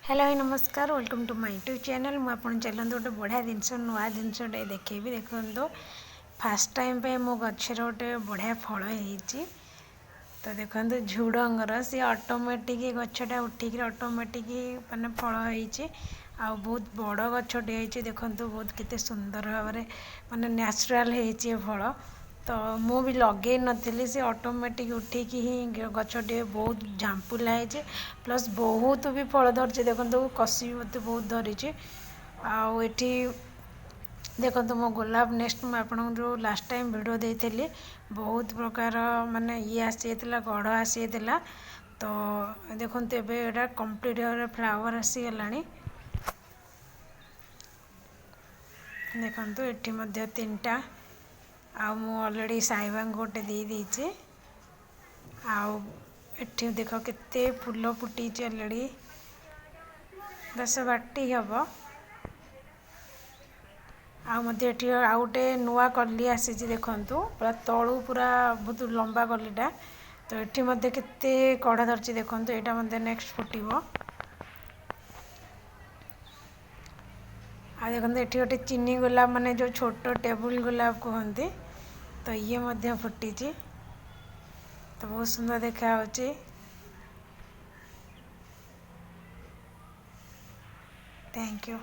Hello ନମସ୍କାର, welcome to my YouTube channel. ମୁଁ ଆପଣ ଚାଲନ୍ତୁ ଗୋଟେ ବଢ଼ିଆ ଜିନିଷ, ନୂଆ ଜିନିଷଟେ ଦେଖେଇବି। ଦେଖନ୍ତୁ, ଫାର୍ଷ୍ଟ ଟାଇମ୍ ପାଇଁ ମୋ ଗଛରେ ଗୋଟେ ବଢ଼ିଆ ଫଳ ହେଇଛି। ତ ଦେଖନ୍ତୁ, ଝୁଡ଼ଙ୍ଗର ସିଏ ଅଟୋମେଟିକ୍ ଗଛଟା ଉଠିକିରି ଅଟୋମେଟିକ୍ ମାନେ ଫଳ ହେଇଛି ଆଉ ବହୁତ ବଡ଼ ଗଛଟେ ହେଇଛି। ଦେଖନ୍ତୁ, ବହୁତ କେତେ ସୁନ୍ଦର ଭାବରେ ମାନେ ନ୍ୟାଚୁରାଲ୍ ହେଇଛି ଏ ଫଳ। ତ ମୁଁ ବି ଲଗେଇ ନଥିଲି, ସେ ଅଟୋମେଟିକ୍ ଉଠିକି ହିଁ ଗଛଟିଏ ବହୁତ ଝାମ୍ପୁଲା ହେଇଛି, ପ୍ଲସ୍ ବହୁତ ବି ଫଳ ଧରିଛି। ଦେଖନ୍ତୁ, କଷି ବି ମୋତେ ବହୁତ ଧରିଛି। ଆଉ ଏଠି ଦେଖନ୍ତୁ ମୋ ଗୋଲାପ। ନେକ୍ସଟ ମୁଁ ଆପଣଙ୍କୁ ଯେଉଁ ଲାଷ୍ଟ ଟାଇମ୍ ଭିଡ଼ିଓ ଦେଇଥିଲି, ବହୁତ ପ୍ରକାର ମାନେ ଇଏ ଆସିଯାଇଥିଲା, କଢ଼ ଆସିଯାଇଥିଲା। ତ ଦେଖନ୍ତୁ, ଏବେ ଏଇଟା କମ୍ପ୍ଲିଟ୍ ଭାବରେ ଫ୍ଲାୱାର ଆସିଗଲାଣି। ଦେଖନ୍ତୁ, ଏଠି ମଧ୍ୟ ତିନିଟା, ଆଉ ମୁଁ ଅଲରେଡ଼ି ସାଇବାଙ୍କୁ ଗୋଟେ ଦେଇଦେଇଛି। ଆଉ ଏଠି ଦେଖ କେତେ ଫୁଲ ଫୁଟିଛି, ଅଲରେଡ଼ି 10 12ଟି ହେବ। ଆଉ ମଧ୍ୟ ଏଠି ଆଉ ଗୋଟେ ନୂଆ କଲି ଆସିଛି। ଦେଖନ୍ତୁ, ପୁରା ତଳୁ ପୁରା ବହୁତ ଲମ୍ବା କଲିଟା। ତ ଏଠି ମଧ୍ୟ କେତେ କଢ଼ ଧରିଛି। ଦେଖନ୍ତୁ, ଏଇଟା ମଧ୍ୟ ନେକ୍ସଟ ଫୁଟିବ। ଆଉ ଦେଖନ୍ତୁ, ଏଠି ଗୋଟେ ଚିନି ଗୋଲାପ, ମାନେ ଯେଉଁ ଛୋଟ ଟେବୁଲ ଗୋଲାପ କୁହନ୍ତି, ତ ଇଏ ମଧ୍ୟ ଫୁଟିଛି। ତ ବହୁତ ସୁନ୍ଦର ଦେଖାଯାଉଛି। Thank you.